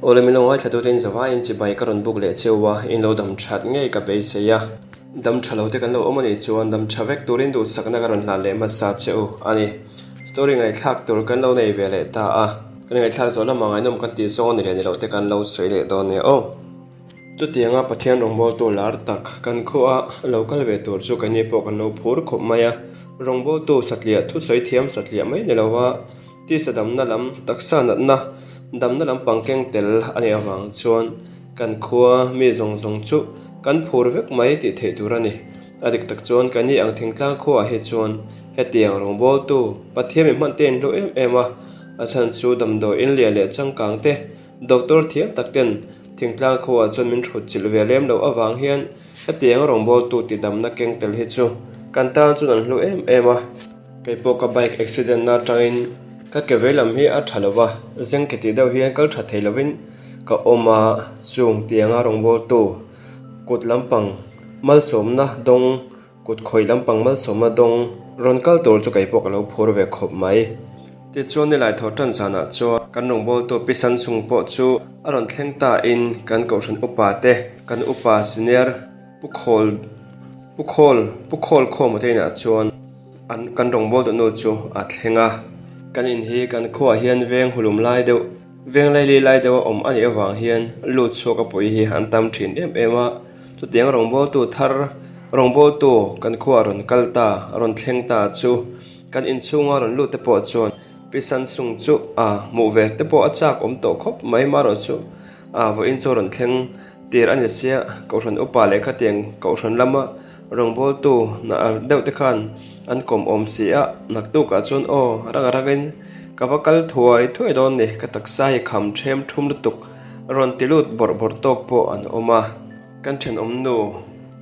Awle min lo ngaithla tute in zavaiin chibai ka rawn buk leh cheu a, in lo dam that ngei ka beisei a. Dam tha lo te kan lo awm a nih chuan dam tha vek turin duhsakna ka rawn hlan leh hmasa cheu a ni. Story ngaihthlak tur kan lo nei ve leh ta a, kan ngaihthlak zawh lamah ngaihnawm kan tih zawng a ni leh ni loh te kan lo sawi leh dawn nia aw. Chutianga Pathian rawngbawltu lar tak kan khuaa lo kal ve tur chu keini pawh kan lo phur khawp mai a, rawngbawltu satliah thusawi thiam satliah mai ni lova tisa damna lam taksa natna damna lampang keng tel a nih avang chuan kan khua mi zawng zawng chu kan phur vek mai tih theih tur a ni. A dik tak chuan keini ang thingtlang khuaah hi chuan hetiang rawngbawltu Pathian mi hman te an hlu em em a, a chhan chu damdawi inlian leh changkang te Doctor thiam tak ten thingtlang khuaah chuan min thut chilh ve lem loh avang hian hetiang rawngbawltu tidamna keng tel hi chu kan tan chuan an hlu em em a. Kei pawh ka bike accident na atangin ka ke vei lam hi a tha lo va, zeng ke tih deuh hian kal tha thei lovin ka awm a, chung tianga rawngbawltu kut lampang malsawmna dawng Kut khawih lampang malsawmna dawng rawn kal tur chu kei pawh ka lo phur ve khawp mai. Tichuan nilai thaw tan zanah chuan kan rawngbawltu Pi Sansung pawh chu a rawn thleng ta in kan kohhran upa te, kan upa senior Pu Khawl, Pu Khawl, Pu Khawl Khawma te inah chuan an kan rawngbawltu nu chu a thleng a. Kan in hi kan khuaah hian veng hulum lai deuh, veng laili lai deuh a awm a nih avang hian lut chhuak a pui hi an tam thin em em a. Chutiang rawngbawltu thar, rawngbawltu kan khuaah rawn kal ta, rawn thleng ta chu kan inchhunga rawn lut te pawh chuan Pi Sansung chu a hmuh ve te pawh a chak awm tawh khawp mai marawh chu a vawiin chu rawn thleng tir a ni sia, Kohhran upa leh khatiang Kohhran lama rawngbawltu deuh te khan an kawm awm si a, naktukah chuan aw rang rangin ka va kal thuai thuai dawn ni, ka taksa hi kham them thum lutuk. Rawn ti lut bawrh bawrh tawk pawh an awm a, kan thenawm nu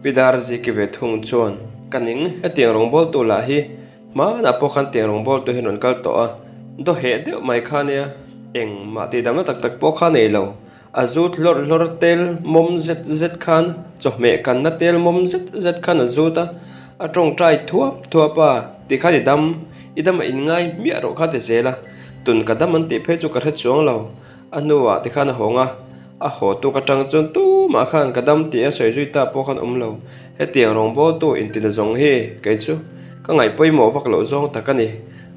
Pi Darziki ve thung chuan, Ka ning, hetiang rawngbawltu lah hi hmanah pawh khan tiang rawngbawltu hi rawn kal tawh a, daw heh deuh mai kha nia, engmah tihdamna tak tak pawh kha nei lo, a zut hlawrh hlawrh tel mawm zet zet khan chawhmeh kanna tel mawm zet zet khan a zut a, a tawngtai thuap thuap a, tikhan i dam, i dam a inngai hmiah rawh kha ti zel a, tun ka dam an tih phei chu ka hre chuang lo. A hnuah tikhan a hawng a, a haw tuk atang chuan tumah khan ka dam tih a sawi zui ta pawh khan awm lo. Hetiang rawngbawltu intina zawng hi kei chu ka ngaih pawimawh vak loh zawng tak a ni.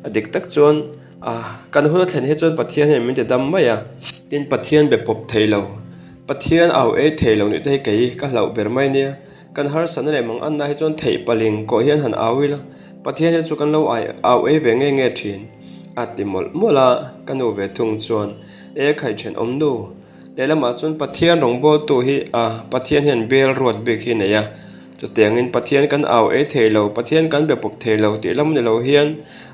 A dik tak chuan a kan hun a thlen hi chuan Pathian hian min ti dam mai a. Tin, Pathian be pawp thei lo, Pathian au ei thei lo nih te hi kei ka hlauh ber mai nia. Kan harsatna leh mang anna hi chuan theih paling kawh hian han au ila, Pathian hi chu kan lo ai au ei ve nge nge thin, a ti mawlh mawlh a, ka nu ve thung chuan, E khai thenawm nu, lehlamah chuan Pathian rawngbawltu hi a, Pathian hian bel ruat bik hi nei a, chutiangin Pathian kan au ei thei lo, Pathian kan be pawp thei lo tih lam ni lo hian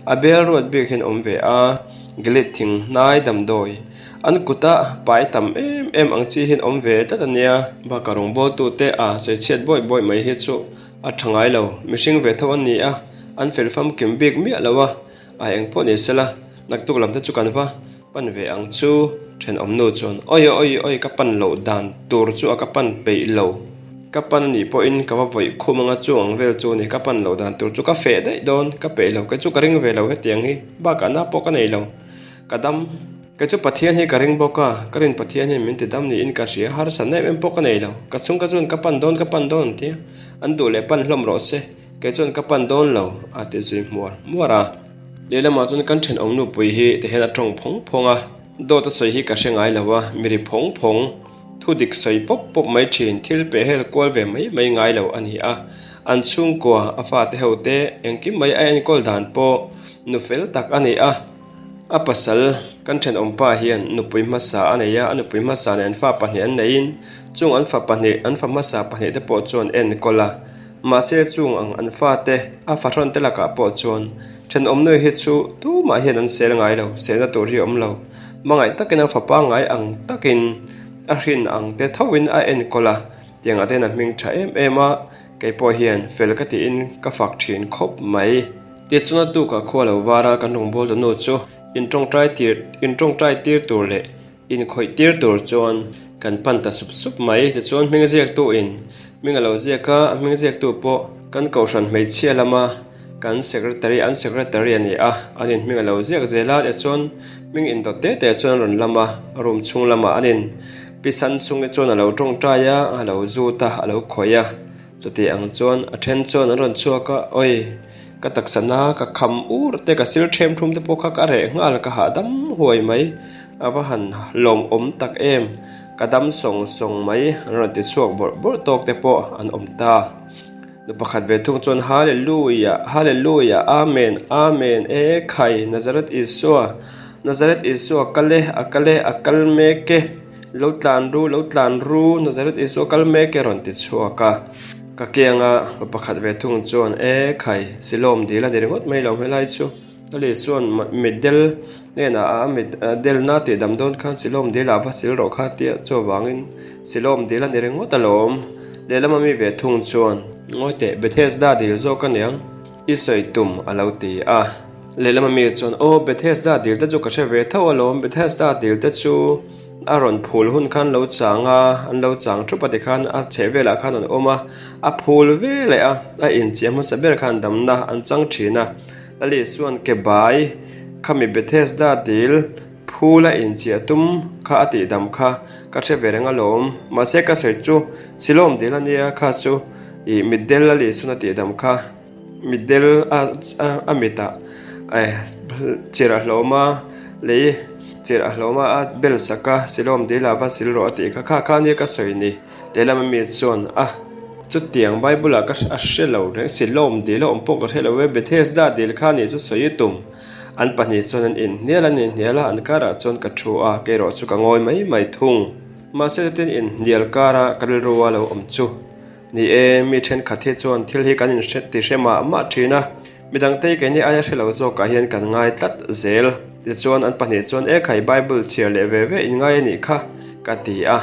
a bel ruat bik hian awm ve a, Gilead thing hnai damdawi. An kuta pai tam em em ang chi hian awm ve tlat a nia. Bakah rawngbawltute a sawi chhiat bawih bawih mai hi chu a tha ngai lo. Mihring ve tho an ni a, an fel famkim bik miah lo a, a eng pawh ni sela, naktuk lam te chu kan va pan ve ang chu thenawm nu chuan awi awi awi ka pan loh dan tur chu a ka pan peih lo. Ka pan a nih pawhin ka va vawih khum anga chu ang vel chu a ni, ka pan loh dan tur chu ka feh daih dawn, ka peih lo, kei chu ka ring ve lo hetiang hi, bakah na pawh ka nei lo. Ka dam. Kei chu Pathian hi ka ring bawk a, ka rin Pathian hian min ti dam niin ka hria, harsatna em em pawh ka nei lo. Ka chhungka chuan ka pan dawn ka pan dawn an ti a, an duh leh pan hlawm rawh se, kei chuan ka pan dawn lo, a ti zui hmuar hmuar a. Lehlamah chuan kan thenawm nupui hi ti hian a tawng phawng phawng a, dawt a sawi hi ka hre ngai lo a, mi ri phawng phawng, thu dik sawi pawp pawp mai thin, thil peh hel kual ve mai mai ngai lo a ni a. An chhungkua, a fate ho te, engkim mai a enkawl dan pawh nu fel tak a ni a. A pasal kan thenawmpa hian nupui hmasa a nei a, a nupui hmasa nen fa pahnih an neiin chung an fa pahnih an fa hmasa pahnih te pawh chuan enkawl a. Mahse chung ang an fate a fahrawn te lakah pawh chuan thenawmnui hi chu tumah hian an sel ngai lo, selna tur hi a awm lo. Hmangaih takin a fa pangngai ang takin a hrin ang te thoin a enkawl a, tiangah te hian a hming tha em em a, kei pawh hian fel ka tiin ka fak thin khawp mai. Tichuan a tukah khua lo var a kan rawngbawltu nu chu intawngtai tir intawngtai tir tur leh inkhawih tir tur chuan kan pan ta sup sup mai. Tichuan hming ziaktu in hming a lo ziak a, a hming ziaktu pawh kan kohhran hmeichhia lama kan secretary an secretary a ni a, an in hming a lo ziak zel a. Tichuan Hming indawt te te chuan a rawn lam a, room chhung lamah an in Pi Sansungi chuan a lo tawngtai a, a lo zut a, a lo khawih a. Chuti ang chuan a then chuan an rawn chhuak a, Awi, ka taksa na ka kham ur te, ka sil them thum te pawh kha ka reh nghal, ka hahdam huai mai, a va han lawmawm tak em, ka dam sawng sawng mai an rawn ti chhuak bawrh bawrh tawk te pawh an awm ta. Nu pakhat ve thung chuan, Hallelujah! Hallelujah! Amen! Amen! E khai! Nazareth Isua! Nazareth Isua kal e, a kal e, a kal mek e! Lo tlan ru, lo tlan ru! Nazareth Isua kal mek e rawn ti chhuak a. Ka kianga pa pakhat ve thung chuan, E khai! Silawm dil a ni ringawt mai lo helai chu. Lali chuan mitdel hnenah a mit delna tih dam dawn khan Silawm dil ah va sil rawh kha tia chuvangin Silawm dil a ni ringawt alawm. Lehlam ami ve thung chuan. Ngawi teh, Bethesda dil zawk a niang i sawi tum a lo ti a. Lehlam ami chuan aw Bethesda dil te chu ka hre ve tho alawm, Bethesda dil te chu a rawn phul hun khan lo chang a, an lo chang thup a tikhan a chhehvelah khan an awm a, a phul ve leh a, a inchiah hmasa ber khan damna an chang thin a. Lali chuan ke bai khami Bethesda dil phul a inchiah tum kha a tihdam kha ka hre ve reng alawm. Mahse ka sawi chu Silawm dil a nia kha chu ih mitdel Lali chuan a tihdam kha mitdel a a mitah eh chirh a hlawm a lei chirh a hlawm a a bel sak a Silawm dil ah va sil rawh a tih kha kha kha ania ka sawi ni. Lehlam ami chuan a chutiang Bible ah ka a hre lo reng Silawm dil a awm pawh ka hre lo e Bethesda dil kha nih chu sawi i tum. An pahnih chuan an inhnial an inhnial a an karah chuan ka thu a kei erawh chu ka ngawi mai mai thung. Mahse chutin inhnial kara ka rilru a lo awm chu ni e mi thenkhat hi chuan thil hi kan inhre ti hre mah mah thin a midangte hi keini aia hre lo zawkah hian kan ngai tlat zel. Tichuan an pahnih chuan e khai Bible chhiar leh ve ve inngai a nih kha ka ti a.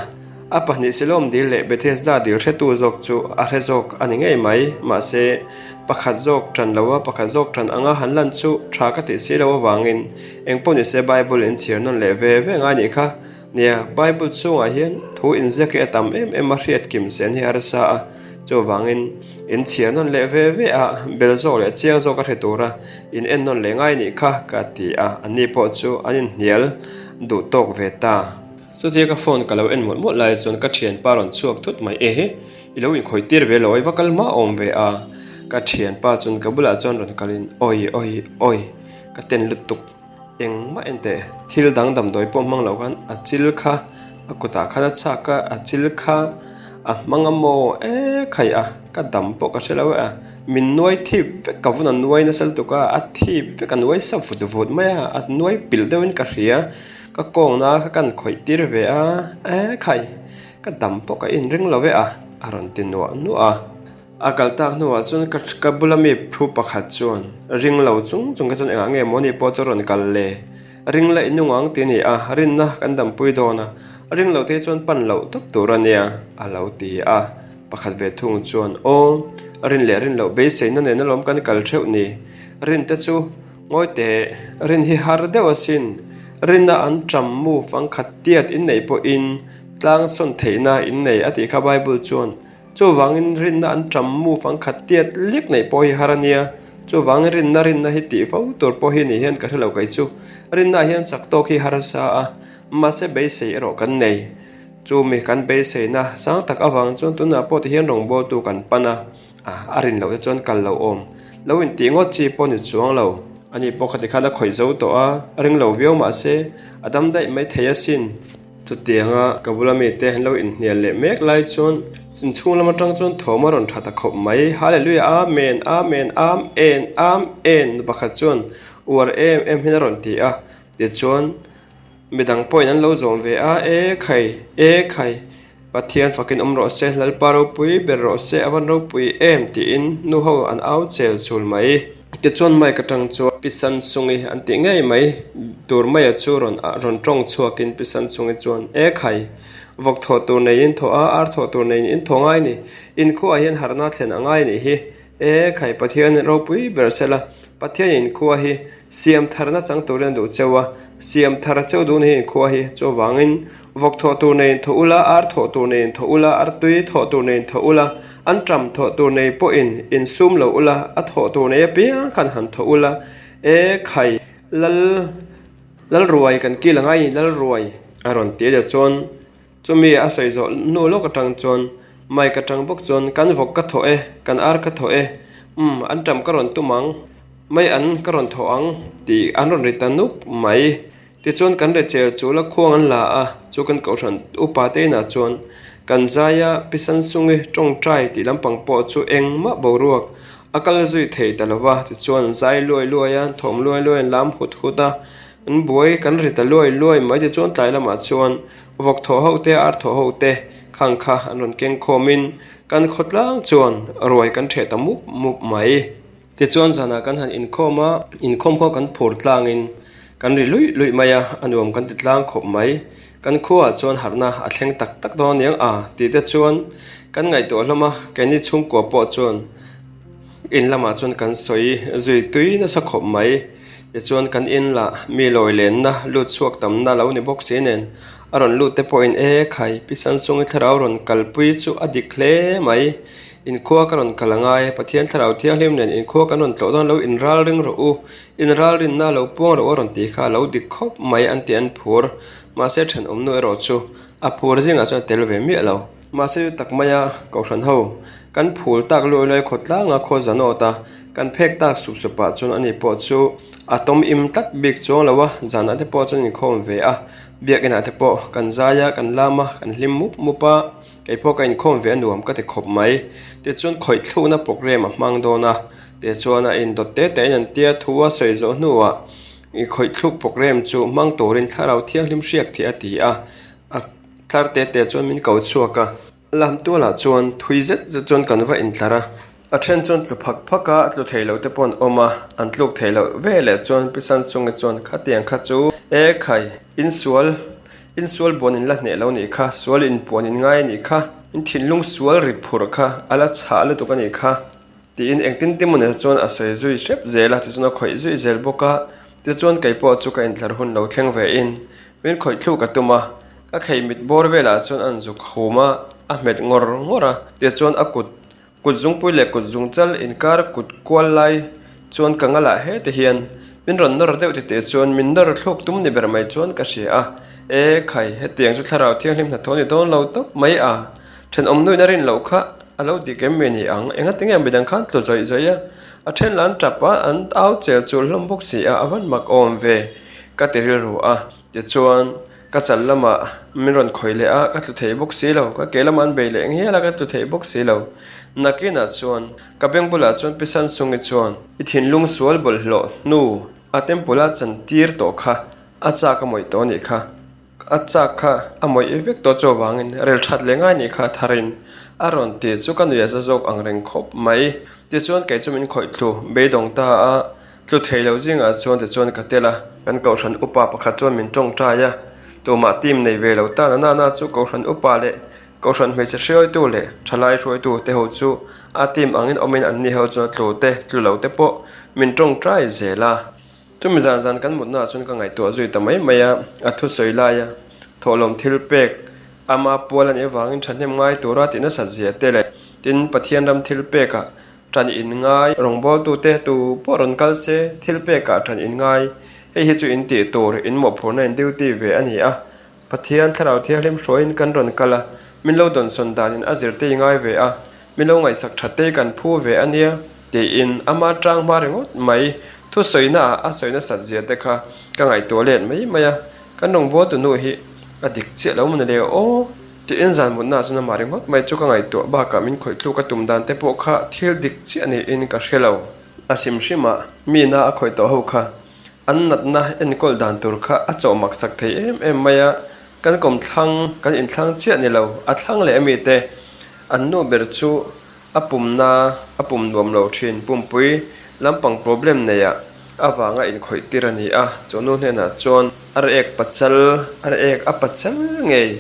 A pahnih Silawm dil leh Bethesda dil hretu zawk chu a hre zawk a ni ngei mai. Mahse, pakhat zawk ṭan lo a, pakhat zawk ṭan anga han lan chu ṭha ka tih si lo avangin eng pawh nise Bible in chhiar nawn leh ve ve ngai nih kha. Nia, Bible chhungah hian thu inziak hi a tam em em a, hriat kim sen hi a harsa a. Chuvangin, in chhiar nawn leh ve ve a, bel zawk leh chiang zawk a hre tura in en nawn leh ngai nih kha ka ti a, anni pawh chu an inhnial duh tawk ve ta. Chutia ka phone ka lo en mawlh mawlh lai chuan ka thianpa rawn chhuak thut mai ehe i lo inkhawih tir ve lo i va kal hma awm ve a ka thianpa chuan ka bulah chuan rawn kalin awi awi awi ka ten lutuk engmah en teh thil dang damdawi pawh hmang loh khan a chil kha a kutah khan a chhak a a chil kha a hmang a maw e khaih a ka dam pawh ka hre lo e a min nuai thip vek ka vun a nuai nasa lutuk a a thip vek a nuai sa vut vut mai a a nuai pilh deuhin ka hria. Ka kawngna kha kan khawih tir ve a, e khai, ka dam pawh ka inring lo e a, a rawn ti nuah nuah a. A kal tak hnuah chuan ka ka bula mi thu pakhat chuan ring lo chung chung kha chuan engah nge maw ni pawh chu a rawn kal le, ring la inung ang ti a ni a, rinna kan dampui dawn a, ring lo te hi chuan pan loh tawp tur a nia, a lo ti a. Pakhat ve thung chuan aw, rin leh rin loh beiseina nen alawm kan kal theuh ni, rin te chu Ngawi teh, rin hi har deuh asin. Rinna an ṭam mu fangkhat tiat in neih pawhin tlang sawn theihna in nei a tih kha Bible chuan. Chuvangin rinna an ṭam mu fangkhat tiat lek neih pawh hi har a nia. Chuvangin rinna rinna hi tih fo tur pawh hi ni hian ka hre lo kei chu. Rinna hian chak tawk hi harsa a, mahse beisei erawh kan nei. Chumi kan beiseina sang tak avang chuan tunah pawh ti hian rawngbawltu kan pan a. A, a rin loh te chuan kal lo awm. Lo intih ngawt chi pawh ni chuang lo. Ani pawh khati khan a khawih zo tawh a, a ring lo viau mah se, a dam daih mai thei asin. Chutianga ka bula mite an lo inhnial leh mek lai chuan inchhung lam atang chuan thawm a rawn tha ta khawp mai. Hallelujah Amen Amen Amen Amen nu pakhat chuan uar em em hian a rawn ti a. Tichuan midang pawhin an lo zawm ve a, E khai, e khai. Pathian fakin awm rawh se, Lalpa ropui ber rawh se, a van ropui em tiin nu ho an au chel chul mai. Tichuan mic atang chuan Pi Sansungi an tih ngei mai tur maia chu rawn rawn tawng chhuakin Pi Sansungi chuan E khai, vawk thawh tur neiin thawh a, ar thawh tur neiin in thaw ngai ni, inkhuaah hian harhna thlen a ngai nih hi, E khai Pathian ropui ber sela, Pathian inkhua hi siam tharna chang turin a duh cheu a, siam thar cheu duhna hi inkhua hi chuvangin vawk thawh tur neiin thaw ula, ar thawh tur neiin thaw ula, artui thawh tur neiin thaw ula, an ṭam thawh tur nei pawhin insum lo ula, a thawh tur nei apiang khan han thaw ula, E khai Lal. Lalruai kan kil ang ai, Lalruai! A rawn ti leh chuan chumi a sawi zawh hnu lawk atang chuan mic atang bawk chuan kan vawk ka thawh e, kan ar ka thawh e, umm an ṭam ka rawn tum ang, mai an ka rawn thawh ang tih an rawn ri ta nuk mai. Tichuan kan rechel chul a khuang an la a, chu kan kohhran upa te inah chuan kan zai a, Pi Sansungi tawngtai tih lampang pawh chu engmah boruak a kal zui thei ta lo va, tichuan zai luai luai a, thawm luai luai an lam hut hut a, an buai kan ri ta luai luai mai tichuan tlai lamah chuan vawk thawh ho te ar thawh ho te khang kha an rawn keng khawmin kan khawtlang chuan ruai kan ṭheh ta mup mup mai. Tichuan zanah kan han inkhawm a, inkhawm khaw kan phur tlangin kan ri luih luih mai a, a nuam kan ti tlang khawp mai. Kan khuaah chuan harhna a thleng tak tak dawn aniang a tih te chuan kan ngaihtuah hlawm a, keini chhungkua pawh chuan in lamah chuan kan sawi zui tui nasa khawp mai. Tichuan kan in lah mi lawi lenna lut chhuak tamna lo ni bawk si nen a rawn lut te pawhin e khai Pi Sansungi thlarau rawn kalpui chu a dik hle mai. Inkhua ka rawn kal a ngai, Pathian Thlarau Thianghlim nen inkhua kan rawn tlawh dawn lo, inral ring rawh u, inral rinna lo puang rawh u a rawn ti kha a lo dik khawp mai an ti an phur. Mahse thenawm nu erawh chu a phur zingah chuan a tel ve miah lo. Mahse chu tak maia Kohhran ho kan phul tak luai luai khawtlanga khaw zanawt a kan phek tak sup sup ah chuan ani pawh chu a tawm im tlat bik chuang lo a, zanah te pawh chuan inkhawm ve a, biakinah te pawh kan zai a, kan lam a, kan hlim mup mup a. Kei pawh ka inkhawm ve a nuam ka ti khawp mai. Tichuan khawih thlukna program a hmang dawn a, tichuan a indawt te te in an tia thu a sawi zawh hnuah i khawih thluk program chu hmang turin thlarau thianghlim hriak thih a ti a, a tlar te te chuan min ko chhuak a. Lam tualah chuan thui zet zet chuan kan va intlar a, a then chuan tlu phak phak a, a tlu thei lo te pawh an awm a, an tluk thei loh veleh chuan Pi Sanchungi chuan khatiang kha chu e khai insual Insual buan in la hneh lo nih kha, sual in puan in ngai a nih kha, in thinlung sual ri phurh kha a la chhah lutuk a nih kha tiin engtin tin mawni chuan a sawi zui hrep zel a, tichuan a khawih zui zel bawk a, tichuan kei pawh chu ka intlar hun lo thleng ve in min khawih thluk a tum a, ka khei mit bawr velah chuan a zuk hum a, a hmet ngawr ngawr a, tichuan a kut Kut zungpui leh kut zungchal inkar kut kual lai chuan ka ngalah hete hian min rawn nawr deuh titeh chuan min nawr thluk tum ni ber mai chuan ka hria a, E khai, hetiang chu thlarau thianghlim hnathawh ni dawn lo tawp mai a, thenawm nuin a rin loh kha a lo dik em mi ni ang, engati nge midang khan tlu zawih zawih a, a then lah an tap a, an au chel chul hlawm bawk si a, a van mak awm ve ka ti rilru a, tichuan. Ka chal lamah min rawn khawih leh a, ka tlu thei bawk si lo. Ka ke lamah an bei leh ngial a, ka tlu thei bawk si lo. Nakinah chuan ka beng bulah chuan Pi Sansungi chuan, I thinlung sual bawlhhlawh hnu a temple a chantir tawh kha a chak a mawih tawh a nih kha. A chak kha a mawih vek tawh chu avangin rel that leh ngai nih kha tharin a rawn ti chu ka nuih a za zawk ang reng khawp mai. Tichuan kei chu min khawih thlu beidawng ta a. Tlu thei lo zingah chuan tichuan ka tel a, kan kohhran upa pakhat chuan min tawngtai a, tumah team nei ve lo tan a nana chu kohhran upa leh kohhran hmeichhe hruaitu leh thalai hruaitu te ho chu a team angin awmin anni ho chuan tlu te tlu lo te pawh min tawngtai zel a. Chumi zan zan kan mutnaah chuan ka ngaihtuah zui ta mai mai a, a thusawi laia thawhlawm thil pek ama pual a nih avangin thahnem ngai tura tih nasat zia te leh tin Pathian ram thil pekah Ṭan in ngai, rawngbawltute tu pawh rawn kal se, thil pekah ṭan in ngai. Hei hi chu in tih tur, in mawhphurhna in duty ve a ni a. Pathian Thlarau Thianghlim hruaiin kan rawn kal a, min lo dawnsawn danin a zir te i ngai ve a, min lo ngaihsak ṭha te kan phu ve a nia, tiin ama ṭang hma ringawt mai. Thusawi-naah a sawi nasat zia te kha ka ngaihtuah let mai mai a, Kan rawngbawltu nu hi a dik chiah lo maw ni le aw? Tiin zan mutnaah chuan amah ringawt mai chu ka ngaihtuah bakah min khawih tluk a tum dan te pawh kha thil dik chiah niin ka hre lo. A hrim hrimah mi na a khawih tawh ho kha an natna enkawl dan tur kha a chawh mak sak thei em em mai a, kan kawmthlang kan inthlang chiah ni lo a thlang leh ami te an nu ber chu A pumna a pum nuam lo thin pumpui lampang problem neia avanga inkhawih tir a ni a, chu nu hnenah chuan a rek pachal a rek a pachal ngei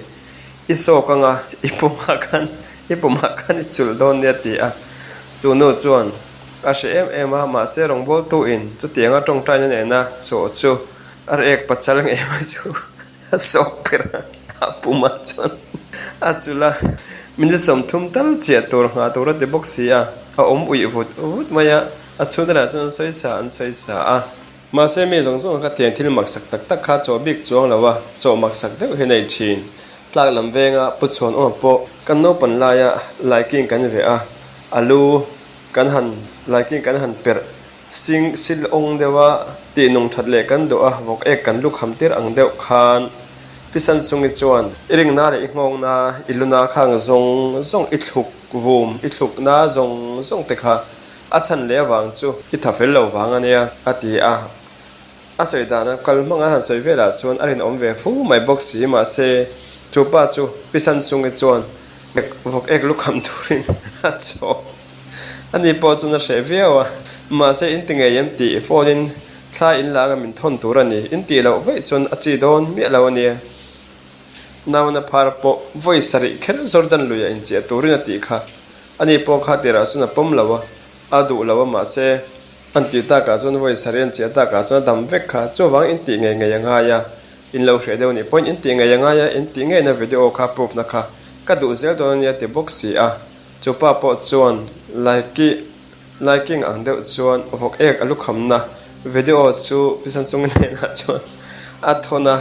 i sawk anga i pumah khan i pumah khan i chulh dawn nia ti a, chu nu chuan a hre em em a mahse rawngbawltu in chutianga tawngtaina nena chawh chu a rek pachal ngei mai chu a sawk ber a. A pumah chuan a chulh a, minute 30 tal chiah tur nghah tur a ti bawk si a, a awm uih vut vut mai a, a chhunah chuan an sawi sa an sawi sa a. Mahse mi zawng zawng kha tiang thil maksak tak tak kha chawh bik chuang lo a, chawh maksak deuh hi nei thin. Tlak lam venga pu chhuan awm pawh kan naupan laia laiking kan veh a, a lu kan han laiking kan han perh sing sil awng deuh a, tih nung that leh kan duh a, vawk ek kan lu kham tir ang deuh khan Pi Sansungi chuan i ringna leh i nghawngna i luna khang zawng zawng i thluk vum i thlukna zawng zawng te kha A chhan leh avang chu i tha fel lo vang a nia, a ti a. A sawi dana kal hmang an han sawi velah chuan a rinawm ve fu mai bawk si. Mahse, chu pa chu Pi Sanchungi chuan vawk ek lukham turin a chawh. Ani pawh chuan a hreh viau a. Mahse, in ti ngei em tih phone in thla in la anga min thawn tur a ni. In tih loh vaih chuan a chi dawn miah lo a nia. Nauna phar pawh vawi sarih kher Jordan luiah inchiah turin a tih kha. Ani pawh kha tirah chuan a pawm lo a, a duh lo a mahse an tih takah chuan vawi sarih an chiah takah chuan a dam vek kha. Chuvang in tih ngei ngei a ngai a, in lo hreh deuh anih pawhin in tih ngei a ngai a, in tih ngeina video kha proof na kha ka duh zel dawn a nia ti bawk si a. Chu pa pawh chuan like liking ang deuh chuan vawk ek a lukhamna video chu Pi Sanchungi hnenah chuan a thawn a.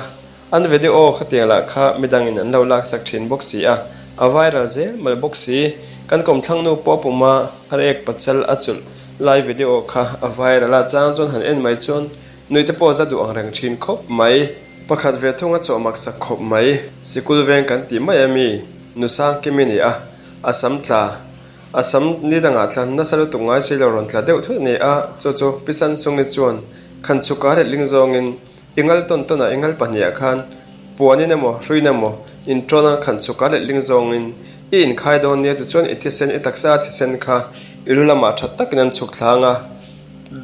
An video khatiang lah kha midangin an lo laksak thin bawk si a, a viral zel mai bawk si. Kan kawmthlang nu pawh puma a ek pachal a chulh lai video kha a viral a, chang chuan han en mai chuan nuite pawh za duh ang reng thin khawp mai. Pakhat ve thung a chawh maksak khawp mai. Sikul veng kan tih mai a mi, nu Sangkimi ni a, a sam tla, a sam ni dangah tla nasa lutuk ngai si lo rawn tla deuh thut a ni a, chu chu Pi Sansungi chuan khanchhuk a retling zawngin I ngal tawn tawnah i ngal pahniah khan puanin emaw hruin emaw inṭawn a khan chhuk a letling zawngin i inkhai dawn nia tichuan i thisen i taksa thisen kha i lu lamah ṭha takin an chhuk thlang a,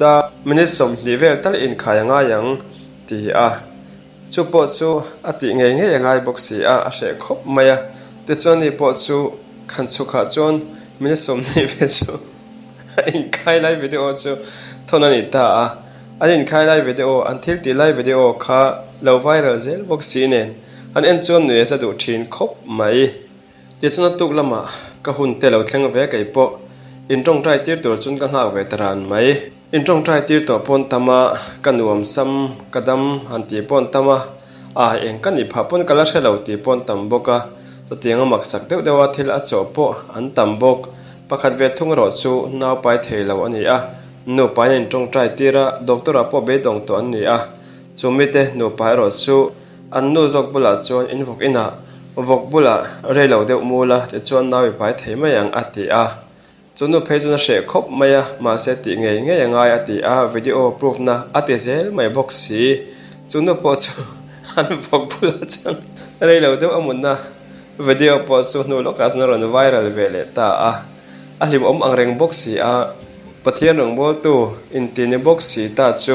da minute 20 vel tal i inkhai a ngai ang ti a, chu pawh chu a tih ngei ngei a ngai bawk si a, a hreh khawp mai a, tichuan ni pawh chu khan chhukah chuan minute 20 vel chu a inkhai lai video chu thawn a ni ta a. An inkhai lai video, an thil tih lai video kha lo viral zel bawk si nen an en chuan nuih a za duh thin khawp mai. Tichuan a tuk lamah ka hun te lo thleng ve kei pawh in tawngtai tir tur chuan ka nghak ve ta ran mai. In tawngtai tir tawh pawn tam a, ka nuam sam, ka dam han tih pawn tam a, a eng ka nih phah pawn ka la hre lo tih pawn tam bawk a, chutiang a maksak deuh deuh a thil a chawh pawh an tam bawk. Pakhat ve thung erawh chu naupai thei lo a ni a. Nupa in an tawngtai tir a, doctor ah pawh beidawng tawh an ni a. Chu mite nupa erawh chu an nu zawk bulah chuan in vawk inah vawk bulah rei lo deuh mul a, tichuan nau i pai thei mai ang a ti a. Chu nu phei chuan a hreh khawp mai a, mahse tih ngei ngei a ngai a ti a, video proof na a ti zel mai bawk si. Chu nu pawh chu an vawk bulah chuan rei lo deuh a mutna video pawh chu hnu lawkah chuan a rawn viral ve leh ta a. A hlimawm ang reng bawk si a, Pathian rawngbawltu inti ni bawk si ta chu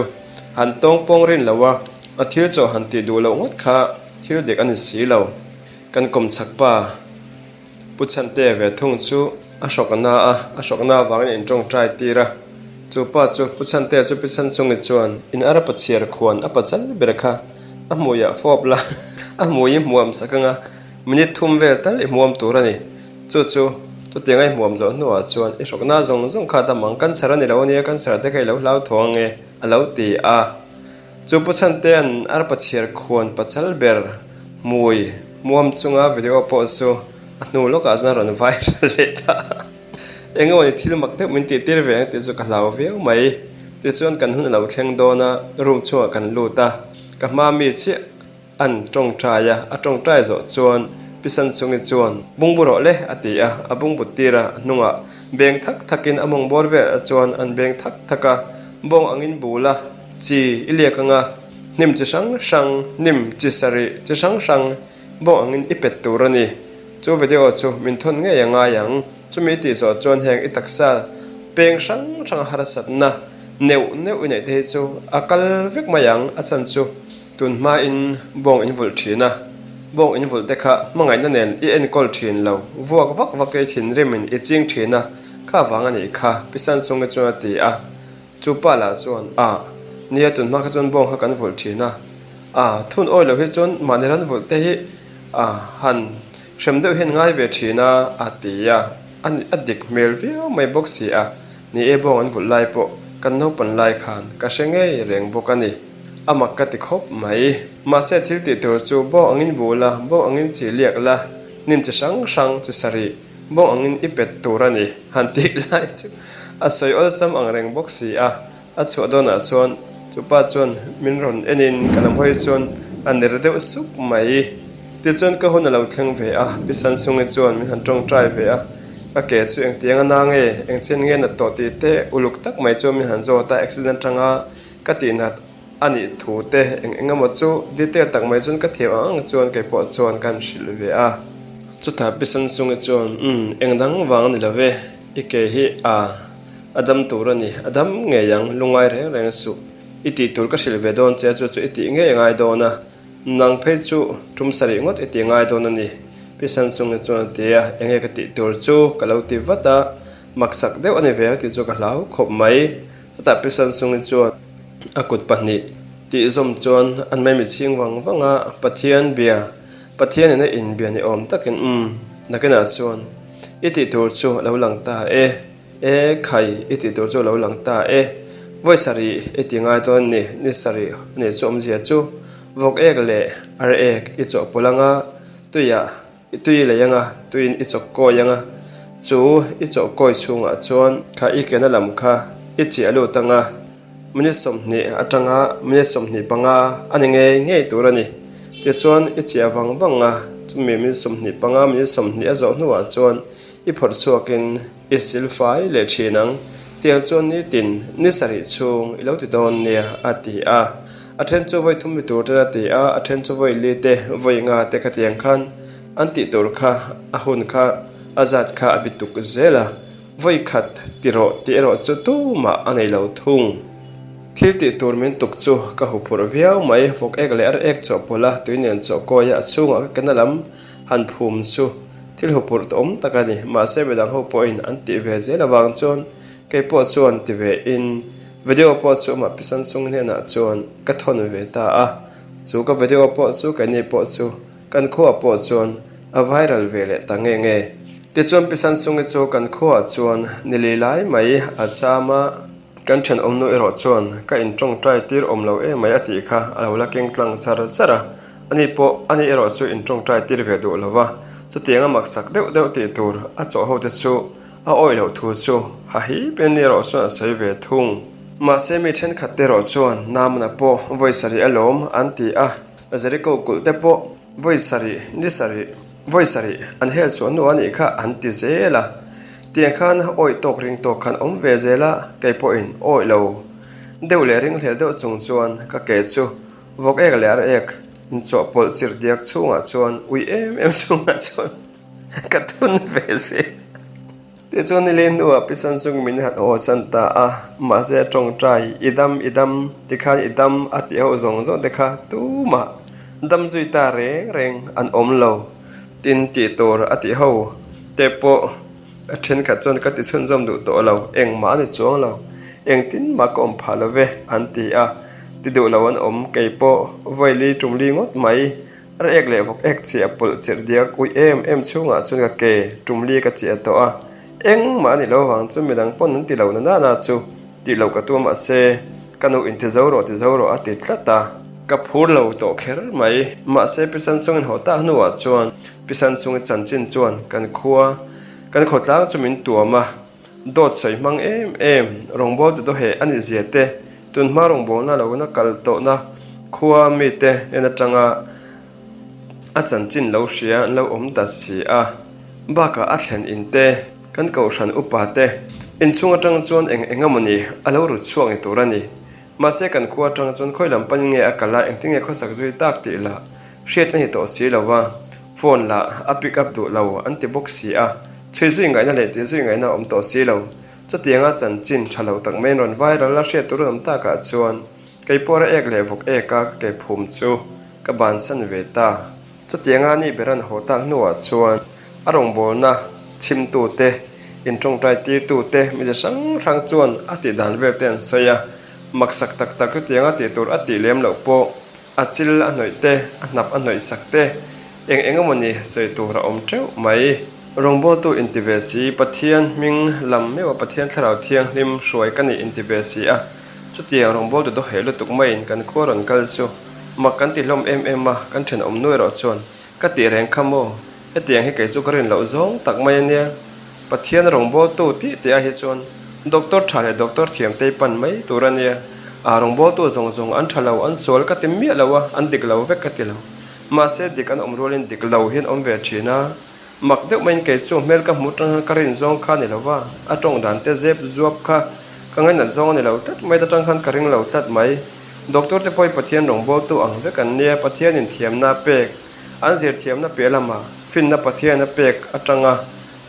han tawng pawng rin lo a, a thil chawh han tih duh loh ngawt kha thil dik a ni si lo. Kan kawmchhak pa Pu Chhantea ve thung chu a hrawk na a, a hrawk na avangin a intawngtai tir a. Chu pa chu Pu Chhantea chu Pi Chhanchungi chuan in ara pachhiar khuan a pachal ber kha a hmuiah fawp la, a hmui i hmuam sak anga minute thum vel tal i hmuam tur a ni. Chu chu, chutiang a i hmuam zawh hnuah chuan i hrawkna zawng zawng kha dam ang, cancer a ni lo ania, cancer te kha i lo hlau tho ang e, a lo ti a. Chu Pu Chhantea'n arpa chhiar khuan pachal ber hmui hmuam chunga video pawh chu a hnu lawkah chuan a rawn viral leh ta a. Eng emaw ni thil mak deuh min tih tir ve ang tih chu ka hlau viau mai. Tichuan kan hun a lo thleng dawn a, room chhungah kan lut a, ka hma mi chiah An tawngtai a, a tawngtai zawh chuan Pi Sanchungi chuan, Bungbu rawh le, a ti a, a bungbu tir a, a hnungah beng thak thakin a mawng bawr velah chuan an beng thak thak a, bawng angin bul a, chi i liak anga, hnim chi hrang hrang, hnim chi sarih chi hrang hrang bawng angin i pet tur a ni. Chu video chu min thawn ngei a ngai ang. Chumi i tih zawh chuan heng i taksa peng hrang hrang harsatna neuh neuh i neih te hi chu a kal vek mai ang, a chhan chu. Tun hmain bawng in vulh thin a, bawng in vulh te kha hmangaihna nen i enkawl thin lo, vuak vak vak i thinrimin i ching thin a, kha vang a nih kha, Pi Sanchungi chuan a ti a. Chu pa lah chuan, Ah, nia tun hma kha chuan bawng kha kan vulh thin a, ah, thun awi lo hi chuan mahni ran vulh te hi ah han hrem deuh hian ngai ve thin a, a ti a, a dik hmel viau mai bawk si a, ni e bawng an vulh lai pawh. Kan naupan lai khan ka hre ngei reng bawk a ni. A mak ka ti khawp mai. Mahse thil tih tur chu bawng angin bu la, bawng angin chi liak la, hnim chi hrang hrang chi sarih bawng angin i pet tur a ni han tih lai chu a sawi awlsam ang reng bawk si a. A chhuah dawnah chuan chu pa chuan min rawn enin ka lam hawi chuan a ner deuh sup mai. Tichuan ka hun a lo thleng ve a, Pi Sansungi chuan min han tawngtai ve a, ka ke chu engtiang a na nge, engchen nge nat tawh tih te uluk tak mai chuan min han zawt a, accident atanga ka tih nat a nih thu te eng eng emaw chu detail tak mai chuan ka thiam ang ang chuan kei pawh chuan ka han hrilh ve a. Chutah Pi Sansungi chuan, Umm, eng dang vang a ni lo ve, i ke hi a a dam tur a ni, a dam ngei ang, lungngai reng reng suh, i tih tur ka hrilh ve dawn che chu chu i tih ngei a ngai dawn a, Nang phei chu tum sarih ngawt i ti ngai dawn a ni, Pi Sanchungi chuan a ti a, enge ka tih tur chu ka lo ti vat a, maksak deuh a ni ve ang tih chu ka hlau khawp mai. Chutah Pi Sanchungi chuan a kut pahnih tih zawm chuan an mai mitchhing vang vang a, Pathian bia, Pathian in a inbia ni awm takin umm, nakinah chuan i tih tur chu a lo lang ta e. E khai, i tih tur chu a lo lang ta e. Vawi sarih i ti ngai dawn ni, ni sarih a nih chu awmzia chu. Vawk ek leh ar ek i chawhpawlh anga, tuiah i tui lei anga, tuiin i chawk kawi anga, chu i chawh kawi chhungah chuan kha i kena lam kha i chiah lut anga, Minute 20 atanga minute 25 a ni ngei ngei tur a ni. Tichuan i chiah vang vang a, chumi minute 25 minute 20 a zawh hnuah chuan i phawrh chhuakin i sil fai leh thin ang. Tiang chuan nitin ni sarih chhung i lo ti dawn nia a ti a. A then chu vawi thum mi tur ten a ti a, a then chu vawi li te vawi nga te khatiang khan an tih tur kha a hun kha a zat kha a bi tuk zel a. Vawi khat ti rawh tih erawh chu tumah a nei lo thung. Thil tih tur min tuk chu ka huphurh viau mai, vawk ek leh ar ek chawhpawlh a, tui nen chawh kawi a, a chhungah ka kena lam han phum chu thil huphurh tawh awm tak a ni. Mahse midang ho pawhin an tih ve zel avang chuan kei pawh chuan ti ve in video pawh chu amah Pi Samsung hnenah chuan ka thawn ve ta a, chu ka video pawh chu keini pawh chu Kan khuaah pawh chuan a viral ve leh ta nge nge. Tichuan Pi Sansungi chu kan khuaah chuan ni li lai mai a cham a, kan thenawmnu erawh chuan ka intawngtai tir awm lo em mai a tih kha a lo la keng tlang char char a, ani pawh ani erawh chu intawngtai tir ve duh lo va, chutiang a maksak deuh deuh tih tur a chawh ho te chu A awih loh thu chu ha hi pen ni erawh chuan a sawi ve thung. Mahse mi thenkhat te erawh chuan Namana pawh vawi sarih alawm an ti a, Jericho kulh te pawh vawi sarih, ni sarih, vawi sarih an hel chhuah hnu a nih kha an ti zel a. Tiang khan awih tawk ring tawk khan awm ve zel a, kei pawhin awih lo deuh leh ringhlel deuh chung chuan ka ke chu vawk ek leh ar ek inchawhpawlh chirh diak chhungah chuan ui em em chungah chuan Ka thun ve si. Tichuan nileng hnuah Pi Samsung min han aw san ta a, mahse a tawngtai, I dam, i dam, tikhan i dam a tih ho zawng zawng te kha tumah dam zui ta reng reng an awm lo. Tin, tih tur a tih ho te pawh a thenkhat chuan ka ti chhunzawm duh tawh lo, engmah a ni chuang lo, engtin mah ka awm phah lo ve an ti a, ti duh lo an awm, kei pawh vawi li tum li ngawt mai. Ar ek leh vawk ek chiah pawlh chirh diak ui em em chhungah chuan ka ke tum li ka chiah tawh a, engmah a ni lo vang chu midang pawn an ti lo na nana chu tih loh ka tum mahse ka nu in ti zo rawh ti zo rawh a ti tlat a, ka phur lo tawh kher mai mahse Pisan chungin haw tak hnuah chuan Pisan chungi chanchin chuan kan khua kan khawtlang chu min tuam a. Dawt sawi hmang em em, rawngbawltu dawheh a nih zia te, tunhma rawngbawlna lohna kal tawhna khua mite hnen atanga a chanchin lo hria an lo awm ta si a. Bakah a thlen in te, kan kohhran upa te inchhung atang chuan eng eng emawni a lo rut chhuak ni tur a ni. Mahse kan khua atang chuan khawi lam panin nge a kal a, engtin nge khawsak zui tak tih lah hriat a ni tawh si lo va. Phone lah a pick up duh lo an ti bawk si a, chhui zui ngaihna leh tih zui ngaihna a awm tawh si lo. Chutianga chanchin tha lo tak mai rawn viral a hriat tur an awm takah chuan kei pawh ra ek leh vawk ek a ka ke phum chu ka bansan ve ta. Chutianga ni ber an haw tak hnuah chuan a rawngbawlna chhimtute, intawngtai tirtute mi chi hrang hrang chuan a tih dan vel te an sawi a, maksak tak tak chutianga tih tur a tih lem loh pawh A chil a hnawih te, a hnap a hnawih sak te, eng eng emawni sawi tur a awm teuh mai. Rawngbawltu inti ve si, Pathian hming lam meuha Pathian Thlarau Thianghlim hruai ka nih inti ve si a, chutiang rawngbawltu dawheh lutuk maiin kan khua rawn kal chu mak kan ti hlawm em em a, kan thenawm nu erawh chuan ka tih reng kha maw? Hetiang hi kei chu ka rin loh zawng tak mai a nia. Pathian rawngbawltu tih teh ah hi chuan doctor tha leh doctor thiam te pan mai tur a nia. Aa rawngbawltu zawng zawng an tha lo, an sual ka ti miah lo a, an dik lo vek ka ti lo. Mahse dik an awm rualin dik lo hian awm ve thin a. Mak deuh maiin kei chu hmel ka hmuh atang hian ka rin zawng kha a ni lo va, a tawng dan te zep zuap kha ka ngainat zawng a ni lo tlat mai, ta tang khan ka ring lo tlat mai. Doctor te pawh hi Pathian rawngbawltu ang vek an nia, Pathianin thiamna a pek. An zirthiamna piah lama finna Pathian a pek atanga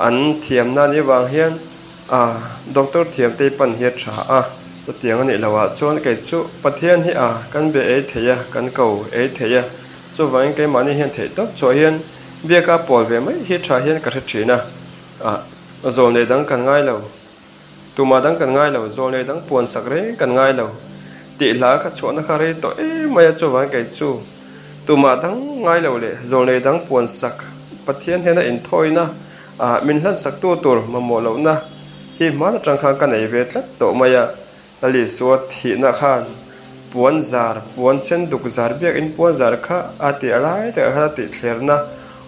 an thiamna ni vang hian a doctor thiamte pan hi a tha a. Chutiang a nih loh ah chuan kei chu Pathian hi a kan be ei thei a, kan ko ei thei a. Chuvangin keimahni hian theih tawp chhuah hian biaka pawl ve mai hi tha hian ka hre thin a. A zawlnei dang kan ngai lo. Tumah dang kan ngai lo, zawlnei dang puan sak reng kan ngai lo. Tih hla kha chhuahna kha rei tawh em mai a, chuvang kei chu tumah dang ngai lo leh zawlnei dang puan sak Pathian hnena inthawina ah min hlan sak tu tur mamawh lohna hi hman atang khan ka nei ve tlat tawh mai a. Lal Isua thihna khan puan zar, puan sen duk zar biakin puan zar kha a tih a lai takah khan a tih thlerna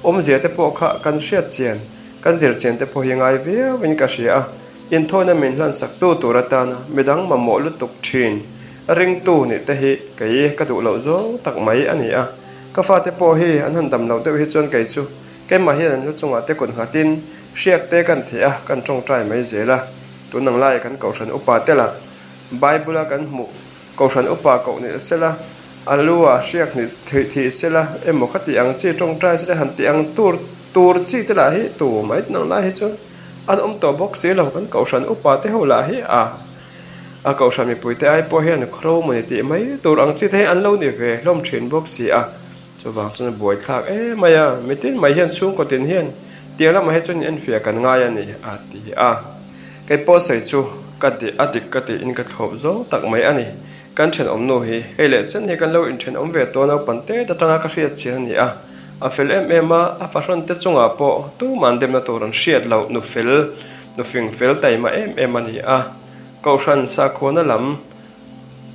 awmzia te pawh kha kan hriat chian, kan zir chian te pawh hi ngai viauin ka hria a. Inthawina min hlansak tu tur atana midang mamawh lutuk thin ringtu nih te hi kei ka duh loh zawng tak mai a ni a. Ka fate pawh hi an han dam loh deuh hi chuan kei chu keimah hian an lu chungah te kut nghatin hriak te kan theh a, kan tawngtai mai zel a. Tun ang laia kan Kohhran upa te lah Bible-a kan hmuh Kohhran upa koh ni sela, a lu ah hriak hnih theih thih sela emaw kha tih ang chi tawngtai sela han tih ang tur tur chi te lah hi tu mai tun ang lai hi chuan an awm tawh bawk si lo. Kan Kohhran upa te ho lah hi a a Kohhran mipui te ai pawh hian khaw ro mawni tih mai tur ang chi te hi an lo ni ve hlawm thin bawk si a. Chuvang chuan a buaithlak em mai a, mitin mai hian chhungkaw tin hian tiang lamah hi chuan enfiah kan ngai a ni a ti a. Kei pawh sawi chu ka ti a dik ka tiin ka thlawp zawng tak mai a ni. Kan thenawm nu hi hei leh chen hi kan lo inthenawm ve tawh naupang te atanga ka hriat chian a ni a. A fel em em a, a fahrawn te chungah pawh tuman demna tur an hriat loh nu fel, nu fing fel taima em em a ni a. Kohhran sakhuana lam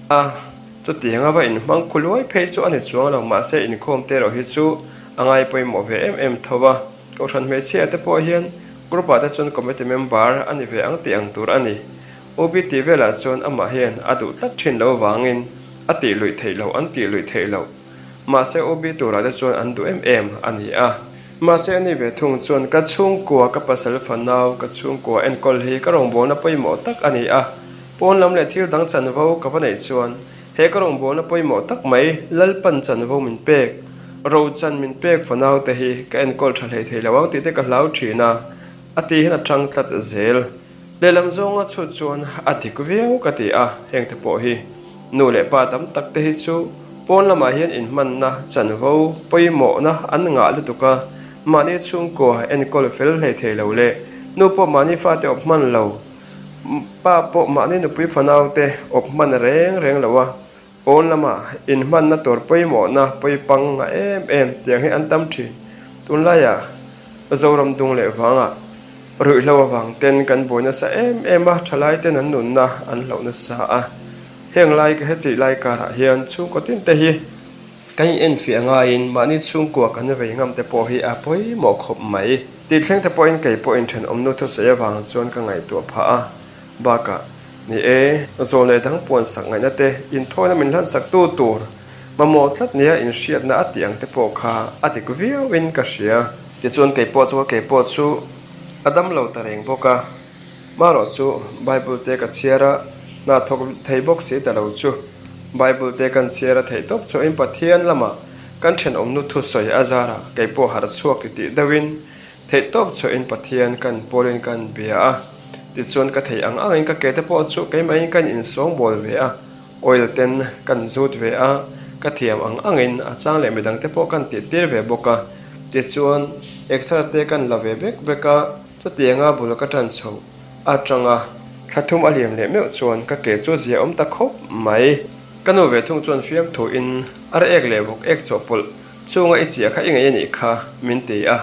A, chutiang a va inhmang khu luai phei chu a ni chuang lo, mahse inkhawm te erawh hi chu a ngai pawimawh ve em em tho a. Kohhran hmeichhia te pawh hian group ah te chuan committee member a ni ve ang tih ang tur a ni. UB tih velah chuan amah hian a duh tlat thin lo vangin a tih luih theih loh an tih luih theih loh. Mahse UB turah te chuan an duh em em a ni a. Mahse ani ve thung chuan ka chhungkua ka pasal fanau ka chhungkua enkawl hi ka rawngbawlna pawimawh tak a ni a. Pawn lam leh thil dang chanvo ka va neih chuan he ka rawngbawlna pawimawh tak mai Lalpan chanvo min pek, rochan min pek fanau te hi ka enkawl tha hlei thei lo ang tih te ka hlau thin a, a ti hian a tang tlat zel. Lehlam zawnga chhut chuan a dik viau ka ti a, heng te pawh hi nu leh pa tam tak te hi chu pawn lamah hian inhmanna chanvo pawimawhna an ngah lutuk a, mahni chhungkua enkawl fel hlei thei lo leh nu pawh mahni fate awp hman lo. Pa pawh mahni nupui fanau te awp hman reng reng lo a, pawn lama inhmanna tur pawimawhna pawipang ngah em em tiang hi an tam thin. Tunlaiah Zoram dung leh vangah ruihhlo avang ten kan buai nasa em em a, thalai ten an nunna an hloh nasa a. Heng lai hetih lai karah hian chhungkaw tin te hi Kan in enfiah ngaiin mahni chhungkua kan vei ngam te pawh hi a pawimawh khawp mai. Tih thleng te pawhin kei pawhin thenawmnu thusawi avang chuan ka ngaihtuah phah a. Bakah, ni e, zawl leh dang puan sak ngaihna te, inthawina min hlan sak tu tur mamawh tlat nia inhriatna a tih ang te pawh kha a dik viauin ka hria. Tichuan kei pawh chu ka kei pawh chu a dam lo ta reng bawk a. Marawh chu Bible te ka chhiar a, hna thawk thei bawk si ta lo chu. Bible te kan chhiar a theih tawp chuahin Pathian lamah kan thenawmnu thusawi a zarah kei pawh harh chhuak ti tih deuhin theih tawp chuahin Pathian kan pawlin kan bia a. Tichuan ka theih ang angin ka ke te pawh chu keimahin kan insawngbawl ve a, oil ten kan zut ve a, ka thiam ang angin a chang leh midang te pawh kan tihtir ve bawk a. Tichuan exer te kan la ve bek bek a. Chutianga bul ka tan chho atanga thla thum a liam leh meuh chuan ka ke chu zia awm ta khawp mai. Ka nu ve thung chuan fiamthu in ar ek leh vawk ek chawhpawlh chunga i chiah kha i ngei a nih kha min ti a.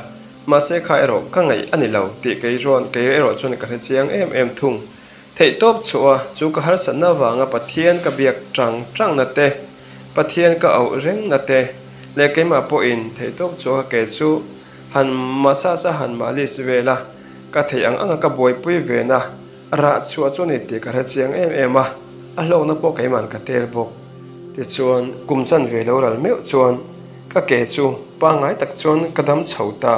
Mahse kha erawh ka ngaih a ni lo tih kei chuan kei erawh chuan ka hre chiang em em thung. Theihtawp chhuah a, chu ka harsatna avanga Pathian ka biak tang tangna te, Pathian ka auh rengna te leh keimah pawhin theihtawp chhuah ka ke chu han massage a han malis vel a, ka theih ang anga ka buaipui vena rah chhuah chu a ni tih ka hre chiang em em a, a hlawkna pawh keimahn ka tel bawk. Tichuan, kum chanve lo ral meuh chuan ka ke chu pangngai tak chuan ka dam chho ta,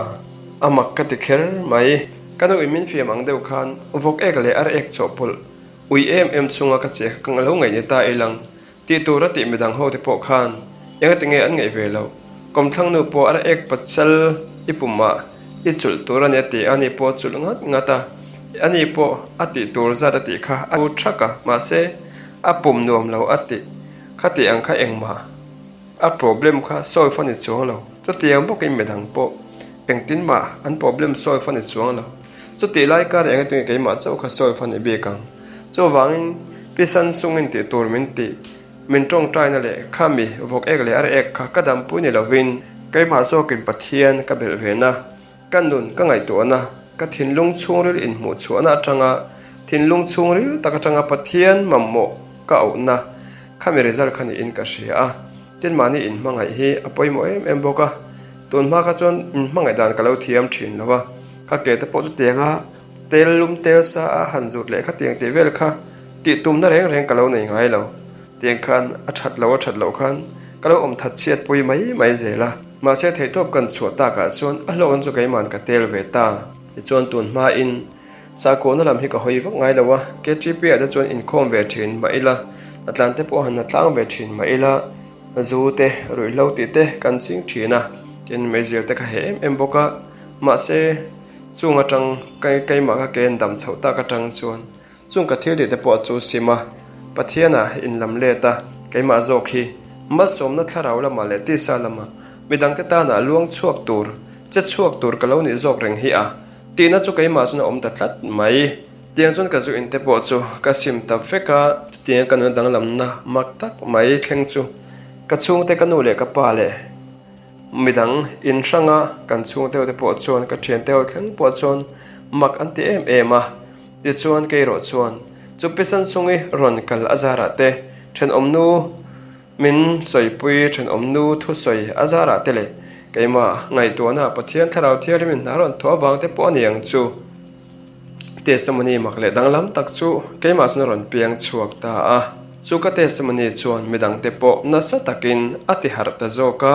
a mak ka ti kher mai. Ka nu in min fiam ang deuh khan vawk ek leh ar ek chawhpawlh ui em em chunga ka che ka lo ngaih ni ta ilang tih tur a tih midang ho te pawh khan engati nge an ngaih ve loh. Kawmthlang nu pawh ar ek pachal i pumah i chulh tur a ni a ti a, ani pawh a chulh ngat ngat a, ani pawh a tih tur zat a tih kha a pu thak a, mahse a pum nuam lo a tih kha tih ang kha engmah. A problem kha solve a ni chuang lo. Chutiang bawkin midang pawh engtin mah an problem solve a ni chuang lo. Chutih lai kar eng atinge keimah chauh kha solve a ni bik ang. Chuvangin Pi Sansungin tih tur min tih, min tawngtaina leh khami vawk ek leh ar ek kha ka dampui ni lovin keimah zawkin Pathian ka belh vena, ka nun ka ngaihtuahna, ka thinlung chhungril inhmuhchhuahna atanga thinlung chhungril tak atanga Pathian mamawh ka auhna Khami result kha niin ka hria a, tin mahni inhmangaih hi a pawimawh em em bawk a, tun hma kha chuan inhmangaih dan ka lo thiam thin lo a, ka ke te pawh chutianga tel lum tel sa a han zut leh khatiang tih vel kha tih tumna reng reng ka lo nei ngai lo, tiang khan a that lo a that loh khan ka lo awm that chhiat pui mai mai zel a, mahse theihtawp kan chhuah takah chuan a hlawhna chu keiman ka tel ve ta. Tichuan tun hmain. Sakawhna lam hi ka hawi vak ngai lo a, KTP ah te chuan inkhawm ve thin mah ila, hnatlan te pawh han hnatlang ve thin mah ila, zu te, ruihhlo tih te kan ching thin a, tin meizial te kha heh em em bawk a, mahse chung atang keimah ka ken dam chhoh tak atang chuan chung ka thil tih te pawh chu sim a, Pathian ah inlam let a, keimah zawk hi malsawmna thlarau lamah leh tisa lamah midangte tanah luang chhuak tur, che chhuak tur ka lo nih zawk reng hi a. Tihna chu keimah chuan a awm ta tlat mai. Tiang chuan ka zu in te pawh chu ka sim ta vek a, chutianga ka nuna danglamna mak tak mai thleng chu ka chhungte ka nu leh ka pa leh midang in hranga kan chhungte ho te pawh chuan ka thiante ho thleng pawh chuan mak an ti em em a. Tichuan keirawh chuan chu pisan chungi rawn kal a zarah te thenawmnu Min sawipui thenawmnu thusawi a zarah te leh keimah ngaihtuahna Pathian Thlarau Thianghlimin hna rawn thawh avang te pawh a ni ang chu. Testimony mak leh danglam tak chu keimah chuan a rawn piang chhuak ta a. Chu ka testimony chuan midangte pawh nasa takin a ti harh ta zawk a,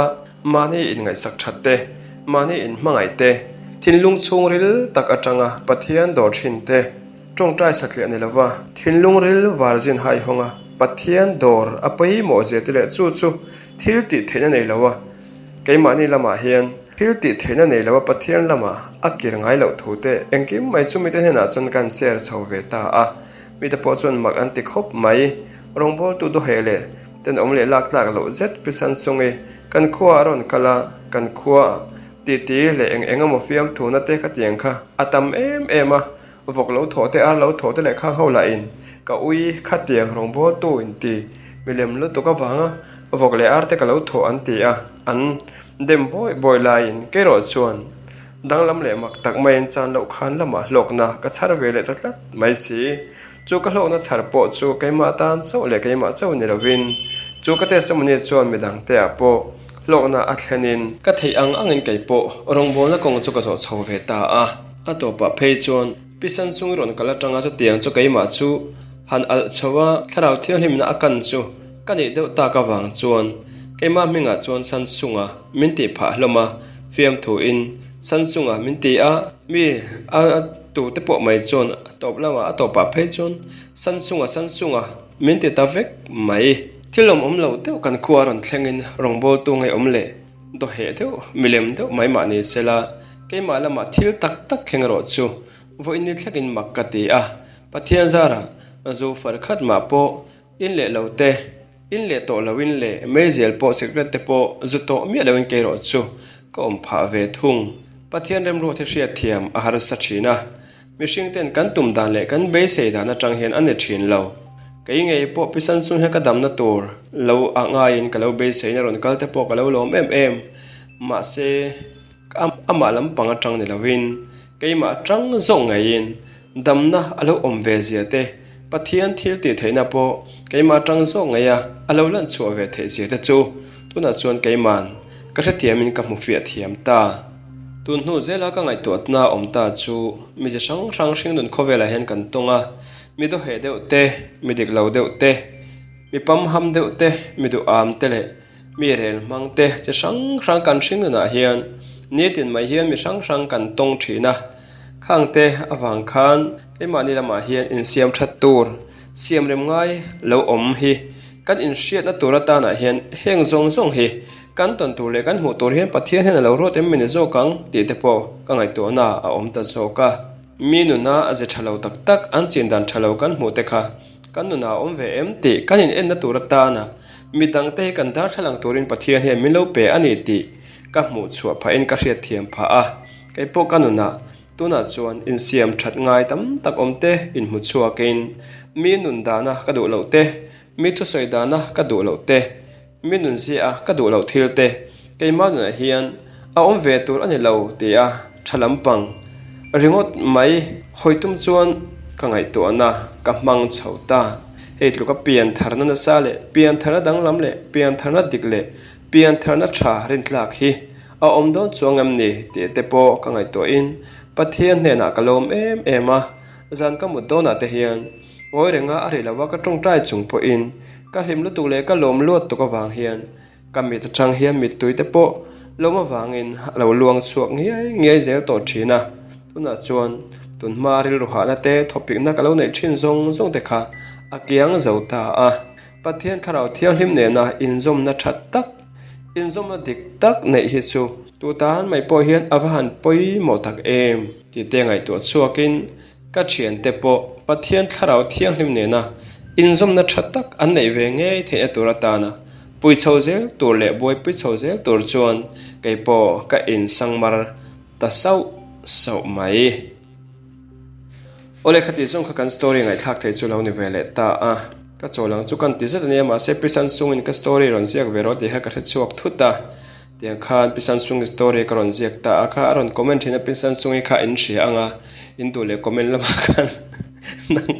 mahni inngaihsak that te, mahni inhmangaih te, thinlung chhungril tak atanga Pathian dawr thin te, Tawngtai satliah ni lova, thinlung ril varzin haihawng a, Pathian dawr a pawimawh zia te leh chu chu thil tih theihna nei lo a, keimahni lamah hian thil tih theihna nei lo a Pathian lamah a kir ngai loh thu te engkim mai chu mite hnenah chuan kan share chho ve ta a, mite pawh chuan mak an ti khawp mai. Rawngbawltu dawheh leh tenawm leh lak tlak loh zet Pi Sansungi kan khua a rawn kal a, kan khua titi leh eng eng emaw fiamthuna te khatiang kha a tam em em a, Vawk lo thawh te, ar lo thawh te leh khang ho lah in ka ui khatiang rawngbâwl tu in ti milem lutuk avanga vawk leh ar te ka lo thawh an ti a, an dem bawi bawi laiin keirawh chuan danglam leh mak tak maiin chan loh khan lamah hlawkna ka chhar ve leh ta tlat mai si. Chu ka hlawkna chhar pawh chu keimah tan chauh leh keimah chauh ni lovin chu ka testimony chuan midang te ah pawh hlawkna a thlenin ka theih ang angin kei pawh rawngbawlna kawng chu ka zawh chho ve ta a. A tawpah phei chuan Pi Sansung rawn kal atanga chutiang chu keimah chu han alh chho a, Thlarau Thianghlimna a kan chu ka nih deuh tak avang chuan keimah hmingah chuan Sansunga min tih phah hlawm a, fiamthuin Sansunga min ti a, mi a tute pawh mai chuan a tawp lamah a tawpah phei chuan Sansunga Sansunga min ti ta vek mai. Thil lawmawm lo deuh kan khua rawn thlengin rawngbawltu ngaihawm leh dawheh deuh milem deuh mai mah ni sela, keimah lamah thil tak tak thleng erawh chu vawiin ni thlengin mak ka ti a, Pathian zarah zu far khat mah pawh in leh lo te, in leh tawh lo in leh meizial pawh cigarette te pawh zu tawh miah lo in kei erawh chu ka awm phah ve thung. Pathian remruat hi hriatthiam a harsa thin a, Mihring ten kan tum dan leh kan beisei dan atang hian a ni thin lo. Kei ngei pawh pisan chung hian ka damna tur lo ah ngaiin ka lo beiseiin a rawn kal te pawh ka lo lawm em em. Mahse. Amah lampang atang ni lovin keimah atang zawk ngeiin damna a lo awm ve zia te, Pathian thil tih theihna pawh keimah atang zawk ngeia a lo lan chhuah ve theih zia te chu tunah chuan keima'n ka hrethiamin ka hmu fiah thiam ta. Tun hnu zela ka ngaihtuahna awm ta chu mi chi hrang hrang hringnun khawvelah hian kan tawng a, mi dawheh deuh te, mi dik lo deuh te, mi pamham deuh te, mi duham te leh Mi rel hmang te chi hrang hrang kan hring nunah hian nitin mai hian mi hrang hrang kan tawng thin a, khang te avang khan keimahni lamah hian insiam that tur siam rem ngai lo awm hi kan inhriatna tur atanah hian heng zawng zawng hi kan tawn tur leh kan hmuh tur hian Pathian hian a lo ruat em mi ni zawk ang tih te pawh ka ngaihtuahna a awm ta zawk a. Mi nuna a ze tha lo tak tak an chin dan tha lo kan hmuh te kha Kan nunah a awm ve em tih kan in enna tur atana mi dangte hi kan darthlalang turin Pathian hian min lo pe a ni tih ka hmuh chhuah phahin ka hriatthiam phah a. Kei pawh ka nunah tunah chuan insiam that ngai tam tak awm te inhmu chhuakin mi nun dana ka duh loh te, mi thusawi dana ka duh loh te, mi nun ziah a ka duh loh thil te keimah nunah hian a awm ve tur a ni lo ti a tha lampang ringawt mai hawi tum chuan ka ngaihtuahna ka hmang chho ta. Hei tluka pian tharna nasa leh pian tharna danglam leh pian tharna dik leh pian tharna tha rintlak hi a awm dawn chuang em ni tih te pawh ka ngaihtuahin Pathian hnenah ka lawm em em a, zan ka mut dawnah te hian Ngawi renga a rih lova ka tawngtai chung pawhin ka hlim lutuk leh ka lawm luat tuk avang hian ka mit atang hian mittui te pawh lawm avangin a lo luang chhuak ngiai ngiai zel tawh thin a. Tunah chuan tunhma rilru hahna te thawpikna ka lo neih thin zawng zawng te kha a kiang zo ta a. Pathian Thlarau Thianghlim nena inzawmna tha tak, inzawmna dik tak neih hi chu tu tan mai pawh hian a va han pawimawh tak em tih te ngaihtuah chhuakin Ka thiante pawh Pathian Thlarau Thianghlim nena inzawmna tha tak an neih ve ngei theihna tur atana pui chho zel tur leh buaipui chho zel tur chuan kei pawh ka insangmar ta sauh sauh mai. Awle khati zawng kha kan story ngaihthlak thei chu lo ni ve leh ta a, ka chawl ang chu kan ti zet ania mahse Pi Sansungin ka story rawn ziak ve rawh tih kha ka hrechhuak thut a. Tiang khan Pi Sansungi story ka rawn ziak ta a kha a rawn comment thin a Pi Sansungi kha in hria ang a in duh leh comment lamah khan nang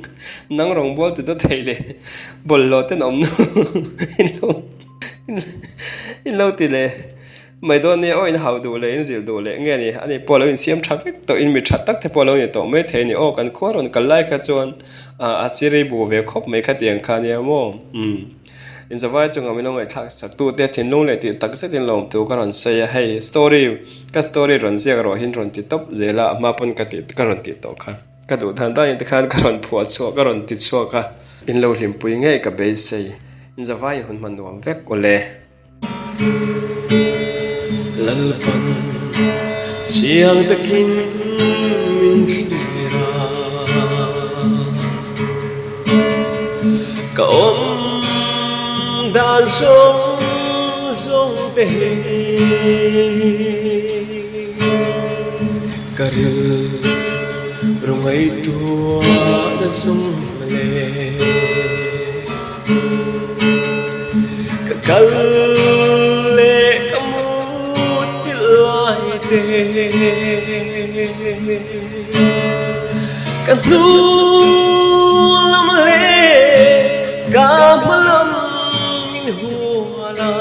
nang rawngbâwl tu dawt thei leh bawlhhlawh ten awm nu in lo in lo ti leh mai dawn nia aw in hau duh leh in zilh duh leh nge ni ani pawh lo insiam tha vek tawh in mi tha tak te pawh lo ni tawh mai thei a ni aw kan khua rawn kal lai kha chuan a chiri bu ve khawp mai kha tiang kha nia maw umm. Inzavai chunga min lo ngaihthlak sak tu te thinlung leh tih tak zetin lawmtu ka rawn sawi a, hei story ka story rawn ziak rawh hin rawn ti tawp zel a, a hma pawn ka tih ka rawn tih tawh kha ka duh dan dan in te khan ka rawn phuah chhuah ka rawn ti chhuak a, in lo hlimpui ngei ka beisei inzavai in hun hman nuam vek awle. Lalpan chiang takin min thlir a, ka awm dan zawng zawng te hi ka rilru ngaihtuahna zawng leh. Ka kal leh ka mut tilh lai te Ka hnung lam leh ka hma lam min hual a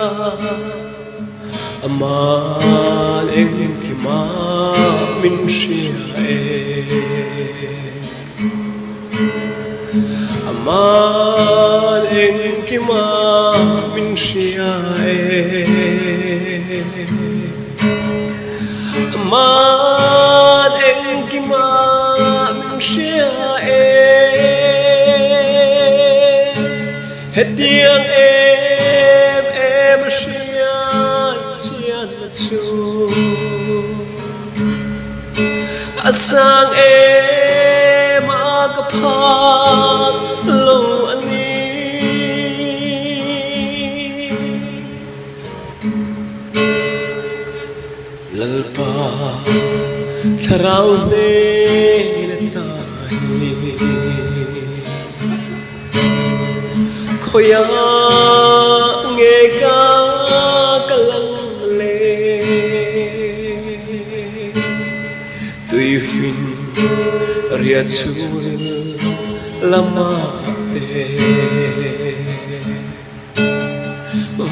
Aman engkima min hria e. Aman engkima min hria e Aman engkima min hria e Hetiang em em a hria chian chu. A sang em a ka phak lo a ni. Lalpa thlarau hnen ata hi khawiah nge ka ka lang le. Tuifin riat chhungril lamah te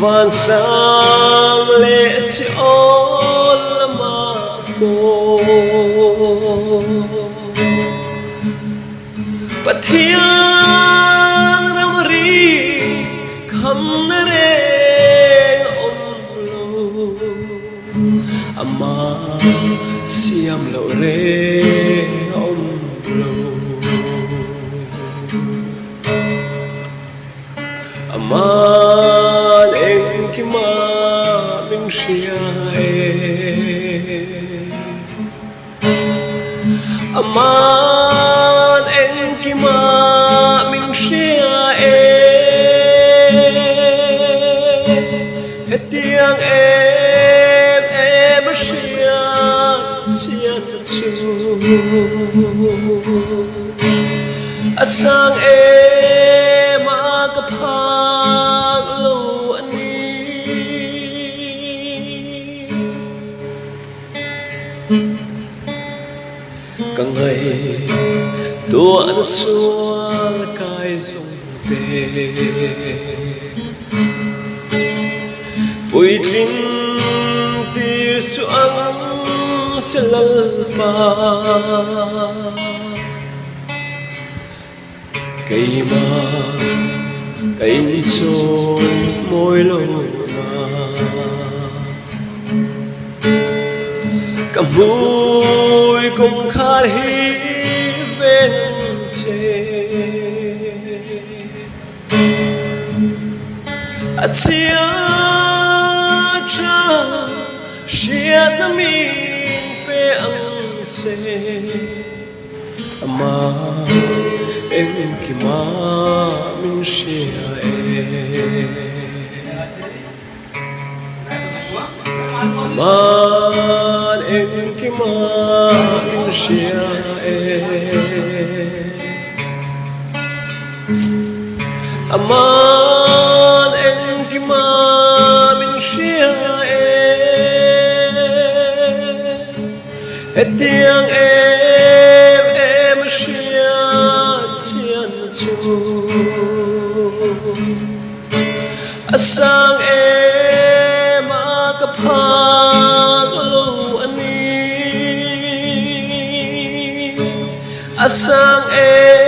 Vansang leh Seol lamah pawh Pathian ramri khamna reng a awm lo. Amah siam loh reng a awm lo. Aman engkima min hria e. Aman engkima min hria e. Hetiang em em a hriat chian chu a sang em a ka phak lo a ni. Ka ngaihtuahna sual kai zawng te Puitling tir suh ang che Lalpa. Keimah ka insawi mawi lo na. Ka hmui kawngkhar hi ven ang che. A chhia tha hriatna min pe ang che. Amah engkima min hria e. Amah engkima min hria e. Amah engkima min hria e. Hetiang em em a hriat chian chu a sang em a ka phak lo a ni. A sang em.